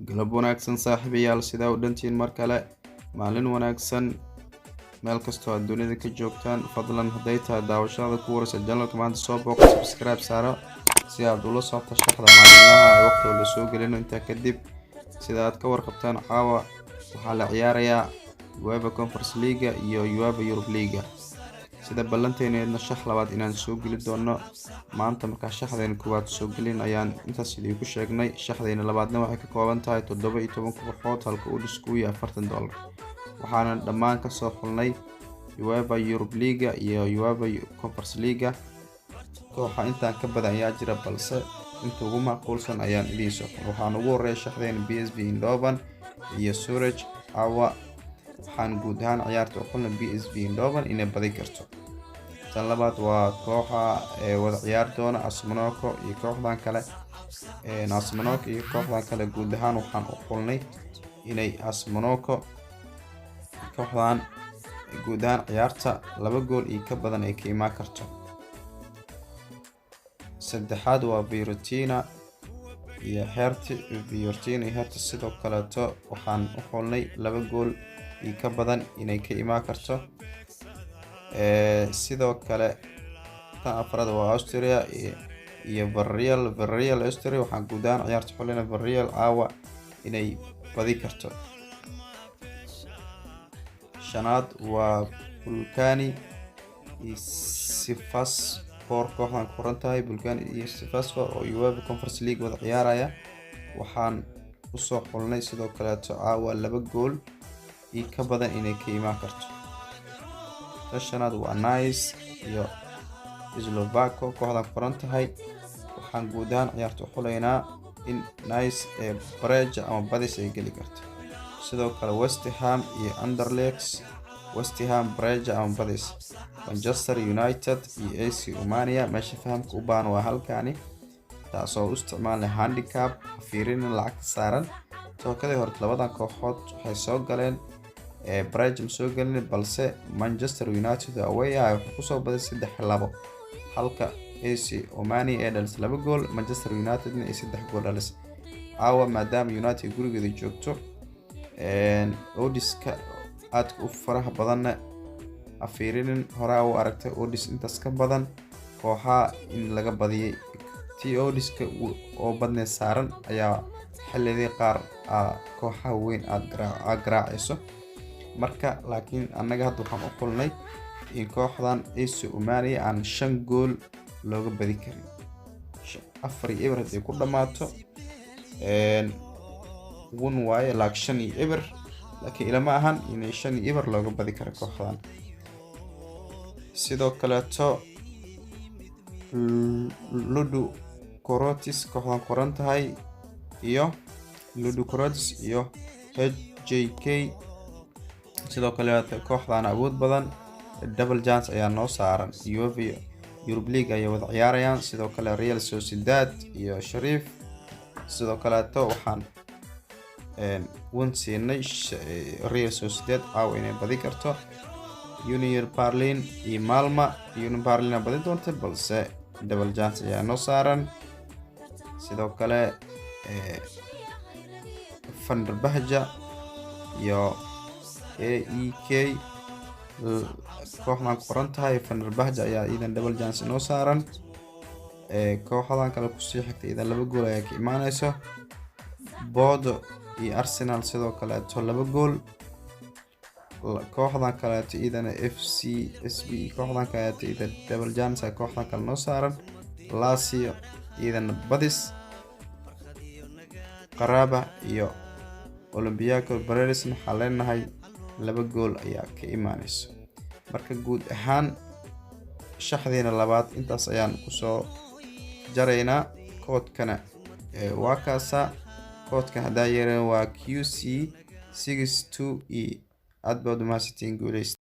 Galab wanaagsan, saaxiibayaal, sidaa u dhantiin. Mar kale maalin wanaagsan meel kastoo aad dunida ka joogtaan. Fadlan, hadday tahay daawashada ku waraysa channelka, maanta soo booqo, subscribe saaro si aad ula socoto shaxda maalinlaha ee waqti la soo gelino. Intaa kadib, sida aad ka warqabtaan, caawa waxaa la ciyaarayaa UEFA Conference League iyo UEFA Europe League. Sida ballanteeneedna, shax labaad inaan soo geli doono maanta. Markaa shaxdeena koowaad soo gelin ayaan intaas idinku sheegnay. Shaxdeena labaadna waxay ka kooban tahay 17 kooxood, halka uu dhisku yahay $40. Waxaana dhammaan kasoo xulnay UEFA Europe League iyo UEFA Conference League. Kooxa intaan ka badan ayaa jira, balse inta ugu macquulsan ayaan idiin soo xulnay. Waxaan ugu horeeya shaxdeena PSV Eindhoven iyo Zurich. Caawa waxaan guud ahaan ciyaarta u xulnay PSV Eindhoven inay badi karto. Tan labaad waa kooxa ee wada ciyaari doona AS Monaco iyo kooxdan kale. AS Monaco iyo kooxdan kale, guud ahaan waxaan u xulnay inay AS Monaco kooxdan guud ahaan ciyaarta laba gool iyo ka badan ay ka imaan karto. Saddexaad waa Fiorentina iyo Hertha. Fiorentina iyo Hertha sidoo kaleeto waxaan u xulnay laba gool iyo ka badan inay ka imaan karto. Sidoo kale tan afraad waa Austria iyo Villarreal. Villarreal, Austria, waxaan guud ahaan ciyaarta xulina Villarreal caawa inay badi karto. Shanaad waa Ballkani iyo Sivasspor. Kooxdan ku qoran tahay Ballkani iyo Sivasspor oo UEFA Conference League wada ciyaaraya, waxaan usoo xulnay sidoo kaleeto caawa laba gool iyo ka badan inay ka imaan karto. Tan shanaad waa Nice iyo Slovako. Kooxdan ku qoran tahay waxaan guud ahaan ciyaarta u xulaynaa in Nice ee bareja ama badis ay geli karto. Sidoo kale West Ham iyo Anderlecht, West Ham bareja ama badis. Manchester United iyo AC Omonia, meesha fahamka u baahan waa halkaani, taasoo u isticmaalnay handicap, fiirinin lacagta saaran. Tookadii hore labadan kooxood waxay soo galeen bareja ma soo gelin, balse Manchester United away ah wuxuu kusoo baday 3-2, halka AC Omonia ee dhalisay laba gool, Manchester Unitedna ay saddex gool dhalisay. Caawa maadaama United gurigeeda joogto, oddska aadka u faraha badanna ha fiirinin. Horaa u aragtay odds intaas ka badan kooxaha in laga badiyay. Tii oddska oo badneed saaran ayaa xilliyadii qaar kooxaha weyn aad garaacayso. Marka laakiin annaga hadda waxaan u xulnay in kooxdan AC Omonia aan shan gool looga badi karin. 4-0 hadday ku dhammaato wun waaye, laak 5-0 laakiin ilama ahan inay 5-0 looga badi karo kooxdan. Sidoo kaleeto Ludogorets kooxdan qoran tahay iyo Ludogorets iyo HJK, sidoo kaleeto kooxdan awood badan, double chance ayaa noo saaran. UEFA Europe League ayay wada ciyaarayaan. Sidoo kale Real Sociedad iyo Sheriff, sidoo kaleeto waxaan won siinay Real Sociedad caawa inay badi karto. Union Berlin iyo Malmö, Union Berlin aa badi doonta, balse double chance ayaa noo saaran. Sidoo kale Fenerbahce iyo AEK, kooxdan ku qoran tahay Fenerbahce ayaa iidan double chance inoo saaran. Kooxdan kale kusii xigta iidan laba gool ayaa ka imaaneyso. Bordeaux iyo Arsenal sidoo kaleeto laba gool. Kooxdan kaleeto iyadana FCSB, kooxdan kaleeto iyada double chance kooxdan kale noo saaran. Lazio iyadana badis. Qarabag iyo Olympiacos Piraeus waxaa leenahay laba gool ayaa ka imaaneyso. Marka guud ahaan shaxdiina labaad intaas ayaan kusoo jaraynaa. Koodkana waa kaasa. Koodka haddaa yeereen waa QC 62 E. Aad baad umahadsantiin, guuleysta.